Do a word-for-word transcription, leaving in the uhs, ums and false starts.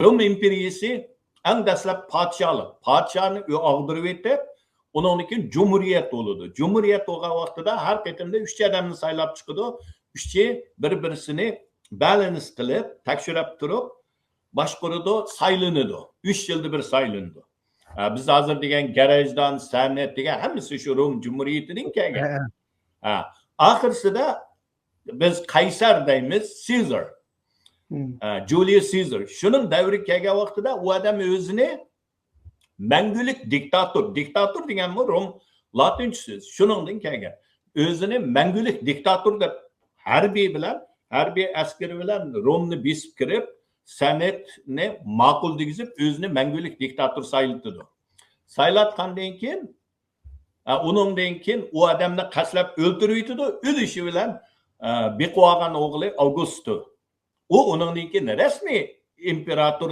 روم ئىمپېرىيىسى ئەڭ دەسلەپ پادىشاھلىق، پادىشاھنى ئۆ-، ئاغدۇرۇۋېتىپ، ئۇنىڭدىن كېيىن جۇمھۇرىيەت بولىدۇ. جۇمھۇرىيەت بولغان ۋاقتىدا ھەر قېتىمدا ئۈچ ئادەمنى سايلاپ چىقىدۇ. ئۈچى بىر-بىرسىنى بالانس قىلىپ، تەكشۈرۈپ تۇرۇپ باشقۇرىدۇ، سايلىنىدۇ. ئۈچ يىلدا بىر سايلىنىدۇ. ھە، بىز ھازىر دېگەن گەرەجدان، سەنەت دېگەن ھەممىسى شۇ روم جۇمھۇرىيىتىدىن كەلگەن. ھە. ھە، ئاخىرسىدا بىز قەيسەر دەيمىز، سېزار. ھە، جۇلىيۇس سېزار. شۇنىڭ دەۋرىگە كەلگەن ۋاقتىدا ئۇ ئادەم ئۆزىنى مەڭگۈلۈك دىكتاتور، دىكتاتور دېگەنمۇ روم لاتىنچە سۆز، شۇنىڭدىن كەلگەن. ئۆزىنى مەڭگۈلۈك دىكتاتور دەپ ھەربىي بىلەن، ھەربىي ئەسكىرى بىلەن رومنى بېسىپ كىرىپ، سېناتنى ماقۇل دېگۈزۈپ، ئۆزىنى مەڭگۈلۈك دىكتاتور سايلىتىدۇ. سايلاتقاندىن كېيىن، ئە، ئۇنىڭدىن كېيىن ئۇ ئادەمنى قەستلەپ ئۆلتۈرۈۋېتىدۇ. ئۆلۈشى بىلەن، ئە، بېقىۋالغان ئوغلى ئاۋگۇستو. ئۇ ئۇنىڭدىن كېيىن رەسمىي ئىمپېراتور